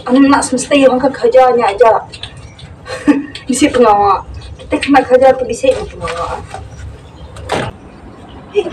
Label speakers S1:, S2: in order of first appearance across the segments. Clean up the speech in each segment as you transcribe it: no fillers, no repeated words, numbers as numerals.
S1: Enda semesti orang ke kerja nya aja bisi pengawa. Kitai kena kerja ti bisi meh pengawa. Eh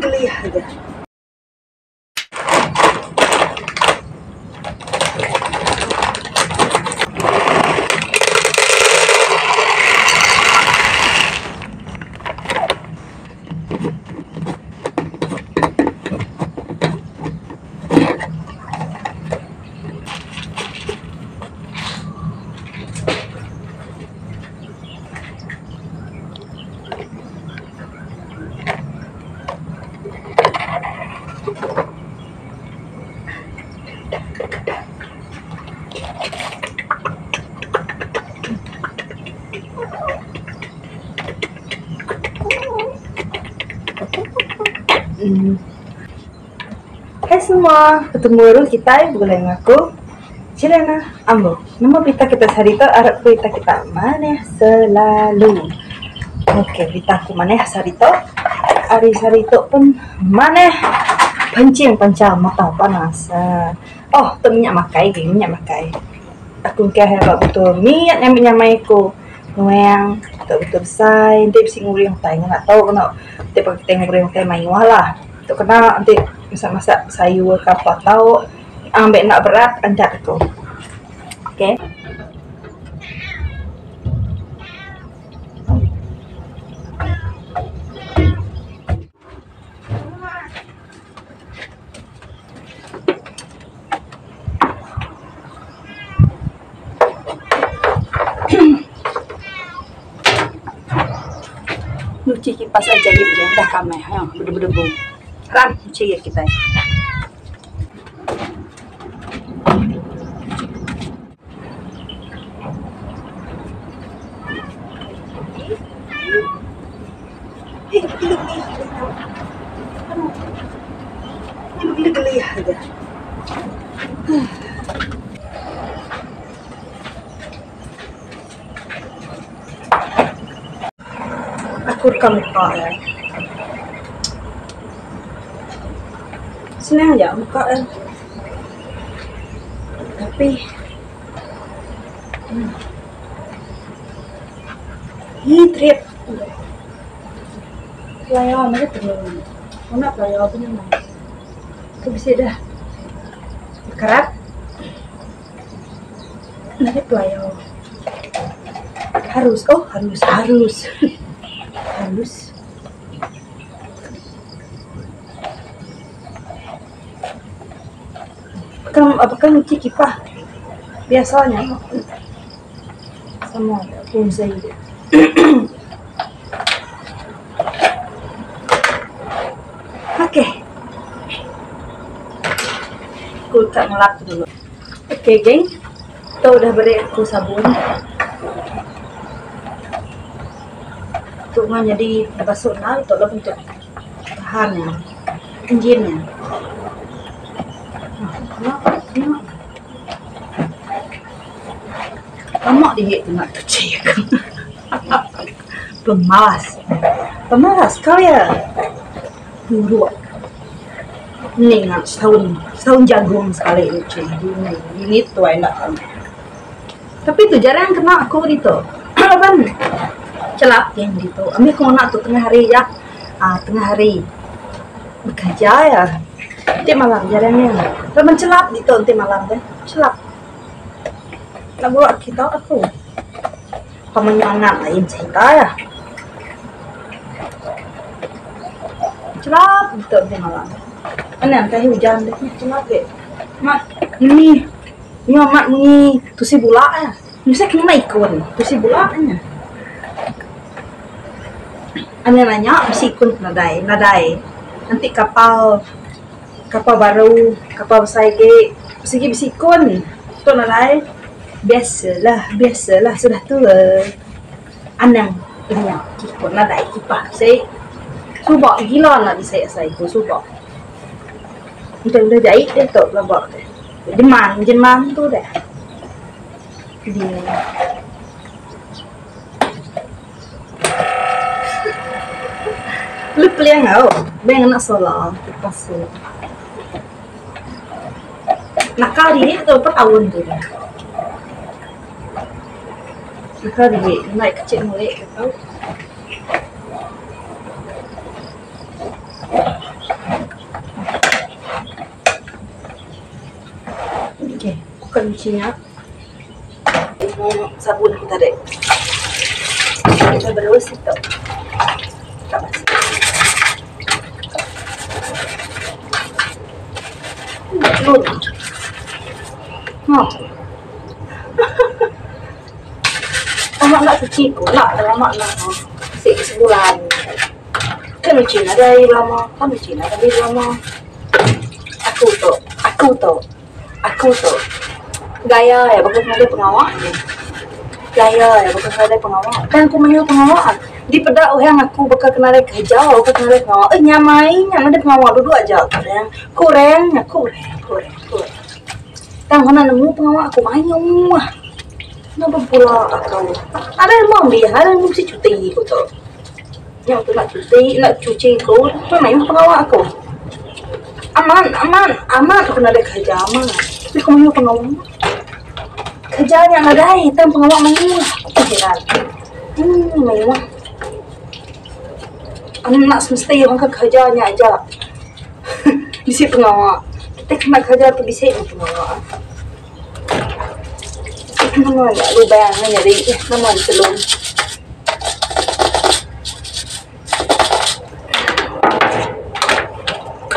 S1: gelih aja. Hai semua, betemu baru kitai begulai enggau aku Jelena Ambo. Nama berita kita sehari tu arap berita kita manah selalu. Okey, berita aku manah sehari tu. Hari sehari tu pun manah pencing panca mata panas. Oh, tu minyak makai gin, minyak makai. Aku engkah aba betul mit ngambi nyamai ku nuang tu betul besai enti bisi nguring utai ngena tu kena enti pun kitai nguring utai mayuh lah. Tu kena enti masak-masak sayur ke apa tau ambi enda berat anjat aku. Okey. Nuchi kipas aja agi bejai dah kamai ha bedebu-debu. Ram nuchi kitai. Aku deka muka iya. Senang aja muka iya. Tapi Ih trip. Pelayar meh tenun. Ngena pelayar pun nyenang. Tu bisi deh. Bekerat. Nadai pelayar. Harus oh harus harus. Halus. Bukan bukan nyuci kipah. Biasanya sama bonsai dia. Okey. Aku tak ngelap dulu. Okey geng. Tu udah beri aku sabun. Tu mah jadi basuh nal tu lah bentuk tahan nya. Enjin nya. Lama dihi tu nak cuci aku. Pemalas. Pemalas kau ya. Buruk. Ni nak setahun, setahun jagung sekali cuci. Ini tuai nak tahu. Tapi tu jarang kena aku ditu. Laban chelap geng ditu. Ami aku ngena tu tengah hari ja. Aaa tengah hari bekerja ya. Enti malam jarang iya. Laban chelap ditu enti malam deh. Chelap. Nak buak kita aku. Pemenyangat lain cerita ya. Chelap ditu enti malam. Enda enti ujan deh chelap deh. Mak ni. Nyu amat munyi tusi bula eh. Mesti kena ikun tusi bula nya. Anih nanya bisi ikun ke nadai. Nadai. Enti kapal kapal baru, kapal besai agi sigi bisi ikun. Tu nadai. Biasalah, biasalah sudah tua. Anang inya ikun nadai kipah bisi. Suba gila ne bisi asai ku suba. Enti udah jai diatu pelaba deh. Jeman, jeman tu deh. Di Lu peling au, beng anak solar kipas tu. Naka diri tu empat taun tu dah. Naka diri ngena kecil meli ke tau. Okey, buka kunci nya. Sabun aku tadi. Kita berus itu. Tak basuh. Belum. Ha. Lama nak cuci ku, nak lama nak. Sik sebulan. Kan cuci nadai lama, kan cuci nadai lama. Aku tu, aku tu, aku tu. Gaya iya baka ngagai pengawa nya. Gaya iya baka ngagai pengawa. Kan aku mayuh pengawa. Dipeda orang aku baka ke nadai kereja, baka ke nadai pengawa. Eh nyamai nya nadai pengawa duduk aja kurang. Kurang nya kurang kurang kurang. Tang ngena nemu pengawa aku mayuh. Enda bepula aku. Nadai nemu ambih, nadai nemu bisi cuti ku tu. Nya aku enda cuti, enda cuci ku, tu mayuh pengawa aku. Amat amat amat aku nadai kereja amat. Tapi ku mayuh pengawa. Kereja nya nadai tang pengawa mayuh aku jiran. Uhh mayuh. Enda semesti orang ke kereja nya aja bisi pengawa. Ti kena kereja tu bisi meh pengawa. Nama nya lubang nya nyadi nama ditelum.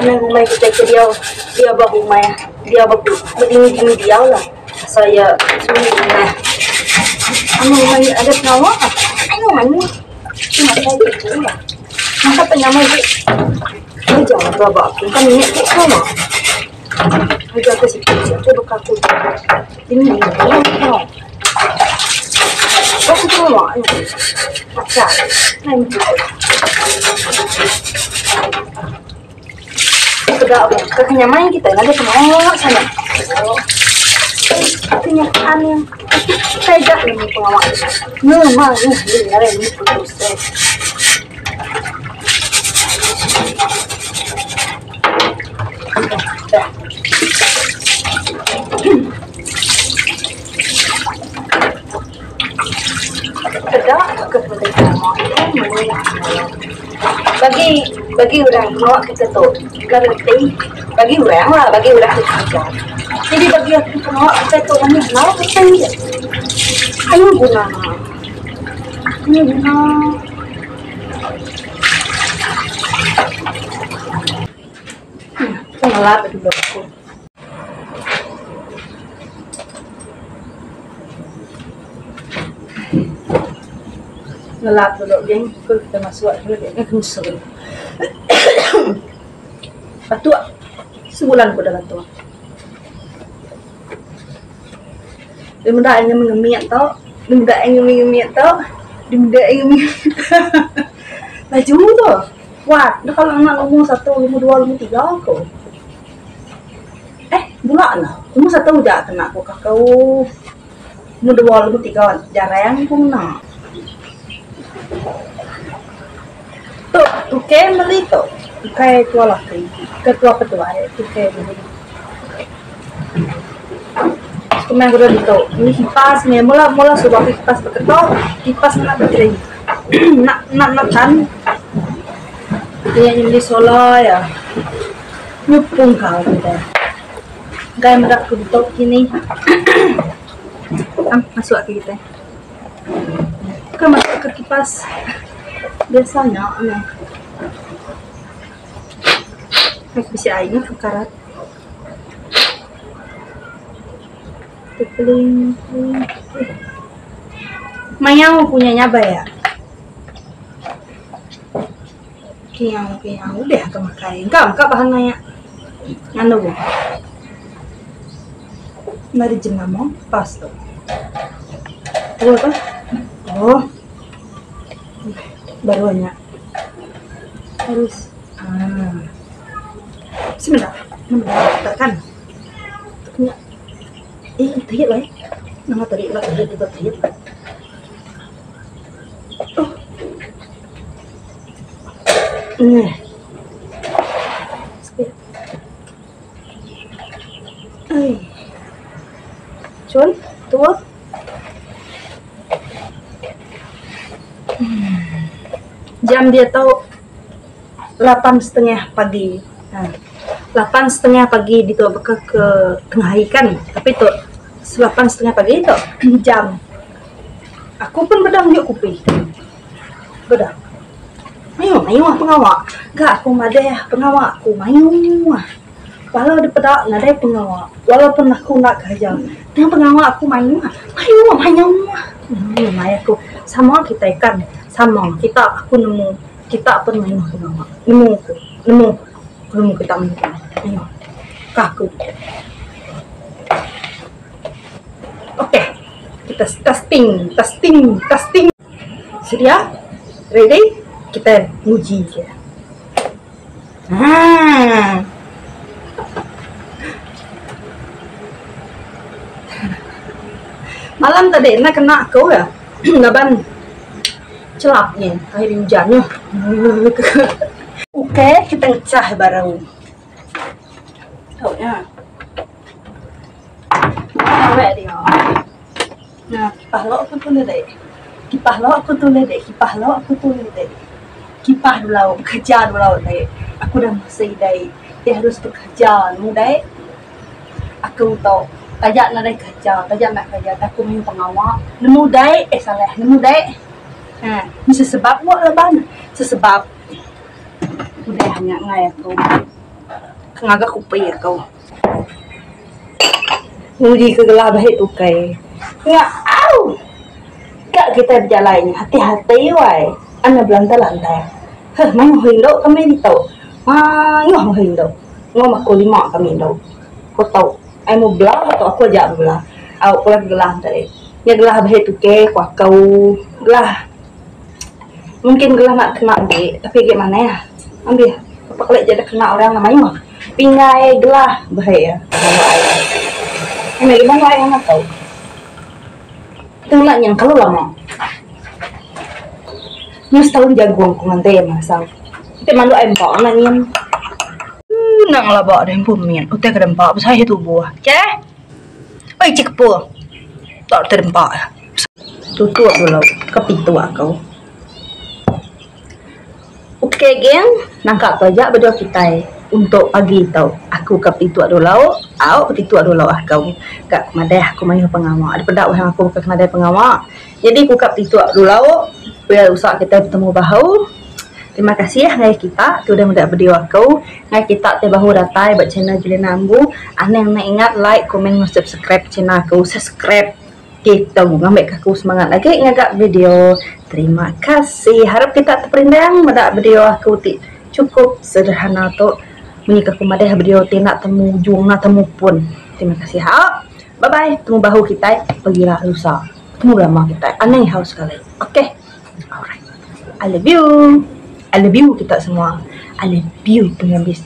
S1: Anang ngumbai kitai ke diau diau ba umai diau ba bedini-dini diau lah asal iya sunyi rumah. Anang ngumbai ada pengawa mayuh mayuh ti makai ti lah. Masa penyamai ti kereja ba aku kan mimit ti pengawa. Kereja aku siti siti baka aku dini dini tau. Aku pengawa nya macha nai meh Peda ke kenyamai kitai ngagai pengawa sana. Kenyataan nya kitai ga nemu pengawa memang ngagai nemu proses. Peda ke Bagi bagi orang pengawa kita tu bukan reti bagi orang lah bagi orang ti kereja. Jadi bagi aku pengawa kita tu meh enggau reti ayu guna ayu guna. Ngelap dulu aku. Ngelap dulu geng ku kita masuk dulu geng kemusul. Batuk sebulan ku dah batuk. Dia meda ai ngemit tu, dia meda ai ngemit tu, dia meda ai ngemit Laju tu. Kuat enda kala ngena lumur satu, lumur dua, lumur tiga ku. Eh bula ne lumur satu ja kena ku kaku. Lumur dua, lumur tiga jarang ku ngena. Tu tukey meli tu ukai tua laki ukai tua ketuai tukey meli. Sekumbang ku deh ditu meli kipas meh mula mula suba ku kipas beketo kipas ngena bateri nak nak nak tan iya meli solar iya nyukung kau deh. Engkai meda ku ditu kini masuk agi kitai. Bukan masuk ke kipas biasa nya meh. Bisi ai nya ke karat. Keling keling. Mayau punya nyabai ya. Kiau kiau udah ke makai. Engka engka bahan maya. Nganu. Mari jenama pas tu. Tahu apa? Oh. Baru nya. Harus ah. Sebentar. Sebentar kan. Nya. Eh, tayat lah eh. Nama tadi lah, tadi tu tayat. Oh. Ni. Sikit. Ai. Chun tua. Jam diatu lapan setengah pagi. Lapan setengah pagi ditu baka ke tengah hari kan tapi tu lapan setengah pagi tu jam. Aku pun bedau ngiuk kupi. Bedau. Mayuh mayuh pengawa ga aku madah pengawa aku mayuh. Walau dipeda nadai pengawa walaupun aku enda kereja tang pengawa aku mayuh mayuh mayuh. Mai aku sama kitai kan sama kita aku nemu kita pun mayuh pengawa nemu ku nemu ku nemu kita mayuh pengawa mayuh ka aku. Okey kita testing testing testing sedia ready kita nguji ke. Haa. Malam tadi enda kena aku ya. Laban chelap nyin hari ujan nyo. Okey kita ngecah baru. Tu nya. Awek dia. Nah, kipah lo aku tu dek. Kipah lo aku tu dek. Kipah lo aku tu dek. Kipah dulu, bekerja dulu dek. Aku dah mesti dek. Dia harus bekerja nu dek. Aku tu taja nadai kerja, taja enda kerja tapi aku mayuh pengawa. Nemu dek, eh salah, nemu dek. Ha, mesti sebab wak laban. Sesebab udah nya enggai aku. Ke ngaga kupi aku. Nguji ke gelah bahi tukai. Nya au. Ka kitai bejalai nya hati hati wai. Enda belantai lantai. Heh mayuh indu kami ditu. Mayuh meh indu. Ngom aku lima kami indu. Ku tau ai mu bela tu aku aja bela. Au pulai ke gelah tadi. Nya gelah bahi tukai ku aku. Gelah mungkin gelah enda kena agi tapi agi manah. Ambih pekali ja deh kena orang mayuh. Pinggai gelah behai iya baru ai. Enda agi baru ai amat tau. Tuna nya kelalu lama. Nyu setaun jagung ku nganti iya masang. Enti mandu ai empa anak nyin. Enda ngelaba deh empu mit utai ke dempa besai tubuh. Cheh. Oi chik kepuh. Tok utai dempa. Tutup dulu ke pintu aku. Ok geng, nangka tu aja video kitai untuk pagi tu. Aku ka petituk dulu, au petituk dulu aku. Ka ku madah aku mayuh pengawa. Daripada wang aku ka nadai pengawa. Jadi ku ka petituk dulu pia usa kitai betemu bahu. Terima kasih ngagai kita ti udah meda video aku. Ngagai kita ti bahu datai ba channel Jelena Ambu. Anang enda ingat like, komen enggau subscribe channel aku. Subscribe. Gitu ngambika aku semangat agi ngaga video. Terima kasih. Harap kita teperindang meda video aku ti chukup sederhana tu. Munyi ke aku madah video ti enda temu ujung enda temu pun. Terima kasih hau. Bye bye. Temu bahu kitai pagila lusa. Temu belama kitai. Anang ihau sekali. Okay. Alright. I love you. I love you kita semua. I love you pengabis.